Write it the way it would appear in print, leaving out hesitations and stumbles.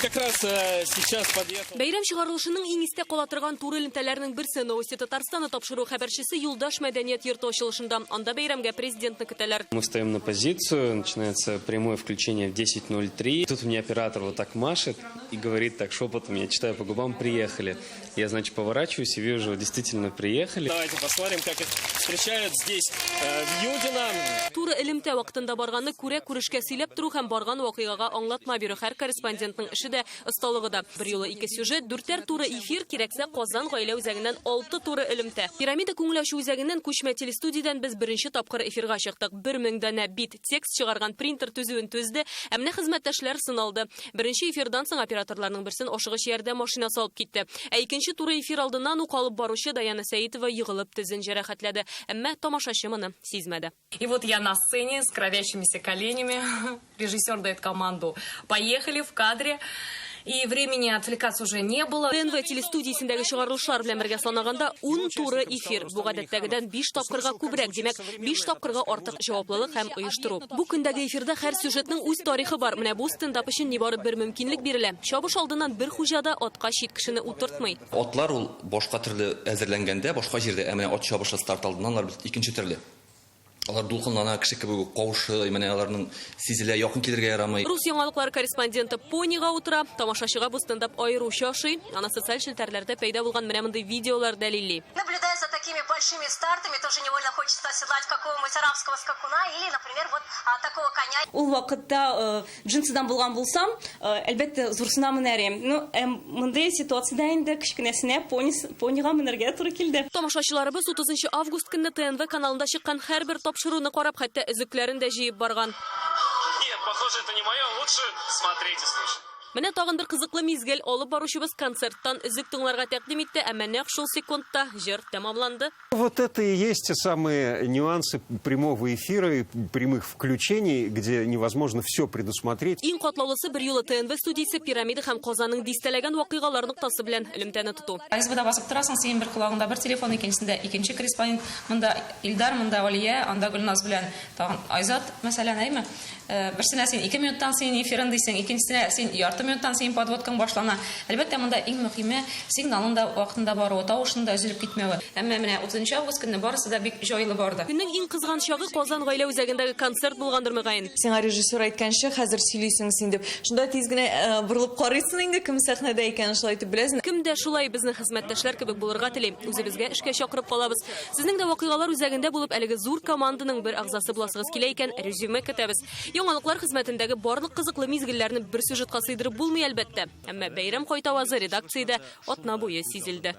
Как раз сейчас подъехал. Бәйрәм чыгарылышының иң истә кала торган туры элемтәләрнең берсе Новости Татарстана тапшыру хәбәрчесе Юлдаш мәдәният йорты ачылышында. Анда бәйрәмгә президентны көтәләр. Мы встаем на позицию, начинается прямое включение в 10:03. Тут мне оператор вот так машет и говорит так шепотом, я читаю по губам: «Приехали». Я, значит, поворачиваюсь и вижу, действительно приехали. Давайте посмотрим, как их встречают здесь, в Юдино. Туры элемтә вакытында барганны күрә күрешкә сөйләп тору һәм барган вакыйгага аңлатма бирү һәр корреспондентның эше дә, осталыгы да. Бер юлы ике сюжет, дүртәр туры эфир, кирәксә, Казан гаилә үзәгеннән алты туры элемтә. Пирамида күңел ачу үзәгеннән күчмә телестудиядән без беренче тапкыр эфирга чыктык. 1000 данә бит текст чыгарган принтер түзүен түзде, ә менә хезмәттәшләр сыналды. Беренче эфирдан соң операторларның берсен ашыгыч ярдәм машинасы алып китте. Ә икенче туры эфир алдыннан ук алып баручы Даяна Сәитова егылып тезен җәрәхәтләде. Әмма тамашачы моны сизмәде. И вот я на сцене с кровящимися коленями. Режиссер дает команду: «Поехали», в кадре. И времени отвлекаться уже не было. ТНВ телестудиясендәге чыгарылышлар белән бергә санаганда 10 туры эфир. Бу гадәттәгедән 5 тапкырга күбрәк, димәк, 5 тапкырга артык җаваплылык һәм оештыру. Бу көндәге эфирда һәр сюжетның үз тарихы бар. Менә бу стендап өчен нибары бер мөмкинлек бирелә. Чабыш алдыннан бер хуҗа да атка чит кешене утыртмый. Атлар ул башка төрле әзерләнгәндә, башка җирдә, ә менә ат чабышы старт алдыннан алар бит икенче төрле. Алар дулкынлана, кеше кебек үк каушый, менә аларның сизелә, якын килергә ярамый. Рус яңалыклары корреспонденты понига утыра. Тамашачыга бу стендап аеруча ошый. Аны социаль челтәрләрдә пәйда булган менә мондый видеолар дәлилли. Наблюдая за такими большими стартами, тоже невольно хочется оседлать какого-нибудь арабского скакуна или, например, вот такого коня. Ул вакытта джинсыдан булган булсам, әлбәттә, зурсына менәр идем. Ну, мондый ситуациядә инде кечкенәсенә понига менәргә туры килде. Тамашачыларыбыз 30 август көнне ТНВ каналында чыккан һәрбер тапшыруны карап, хәтта өзекләрен дә җыеп барган. Нет, похоже, это не мое. Лучше смотреть и слушать. Менә тагын бер кызыклы мизгел. Алып баручыбыз концерттан өзек тыңларга тәкъдим итте, әмма нәкъ шул секундта җыр тәмамланды. Вот это и есть те самые нюансы прямого эфира и прямых включений, где невозможно все предусмотреть. Иң катлаулысы бер юлы ТНВ студиясе, Пирамида һәм Казанның дистәләгән вакыйгалар ноктасы белән элемтәне тоту. СБда басып торасың, синең бер колагыңда бер телефон, икенчесендә икенче корреспондент, монда Илдар, монда Алия, анда Гөлназ белән тагын Айзат, мәсәлән, әйме? Берсенә син 2 минуттан син эфирын дисең, икенчесенә син ярты минуттан син подводкаң башлана. Әлбәттә, монда иң мөһиме сигналның да вакытында баруы, тавышның да өзелеп китмәве. Әмма менә 30 август көнне барысы да бик җайлы барды. Көннең иң кызган чагы Казан гаилә үзәгендәге концерт булгандыр, мөгаен. Сиңа режиссер әйткәнче, хәзер сөйлисең син дип. Шунда тиз генә борылып карыйсың инде, кем сәхнәдә икәнен шулай итеп беләсең. Кем дә шулай безнең хезмәттәшләр кебек булырга тели. Үзебезгә эшкә чакырып калабыз. Сезнең дә вакыйгалар үзәгендә булып, әлеге зур команданың бер әгъзасы буласыгыз килә икән, резюме көтәбез. Яңалыклар хезмәтендәге барлык кызыклы мизгелләрне бер сюжетка сыйдырып булмый, әлбәттә. Әмма бәйрәм кайтавазы редакциядә атна буе сизелде.